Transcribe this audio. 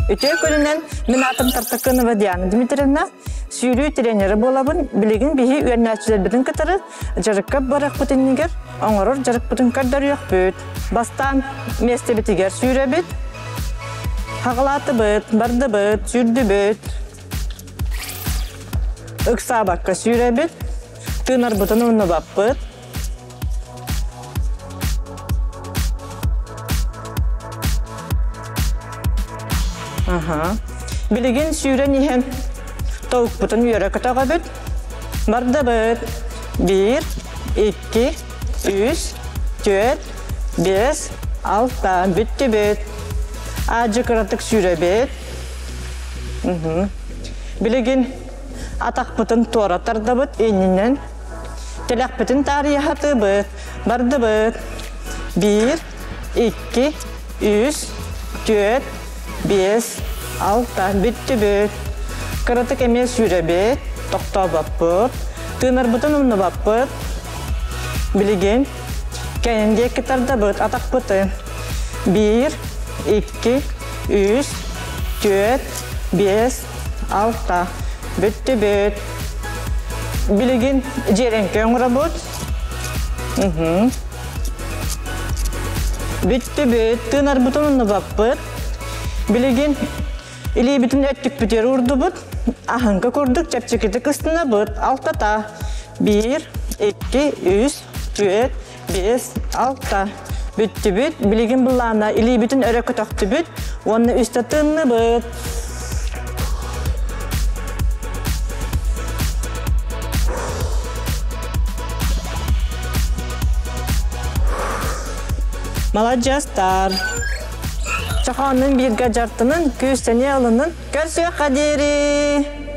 Үтүө күнүнэн мин аатым Тартакынова Диана Дмитриевна, сүүрүү тренерэ буолабын. Билигин биһи үөрэнээччилэрбитин кытары дьарыкка барыахпыт иннигэр оҥорор дьарыкпытын көрдөрүөхпүт. Бастаан миэстэбитигэр сүүрэбит, хаҕылаатыбыт, бардыбыт, сүүрдүбүт. Ыксаабакка сүүрэбит, тыынарбытын умнубаппыт. Аха. Билигин сүүрэн иһэн толукпутун үөрэ көтөҕөбүт. Бардыбыт. Биир, икки, үс, түөрт, биэс, алта. Бүттүбүт. Аадьы кыратык сүүрэбит. Билигин атахпытын туора тардабыт, иннинэн Тэлэхпитин таарыйа сатыыбыт, бардыбыт. Биир, икки, үс, түөрт, биэс, алта, бүттүбүт. Кыратык эмиэ сүүрэбит, тохтообоппут, тыынарбытын умнубаппыт. Билигин кэнин диэки тардабыт атахпытын. Биир, икки, үс, түөрт, биэс, алта. Бүттүбүт. Билигин дьиэрэҥкэ оҥоробут. Бүттүбүт. Тыынарбытын умнубаппыт. Билигин илиибитин өттүкпүтүгэр уурдубут. Аһыҥка курдук чэпчэкитик ыстынабыт. Алтата. Биир, икки, үс, түөрт, биэс, алта. Бүттүбүт. Билигин былаана илиибитин өрө көтөхтүбүт уонна үстэ тыынныбыт. Маладьыастар. Чохооннун бииргэ дьартынын, күүс-сэниэ ылынын, көрсүөххэ диэри!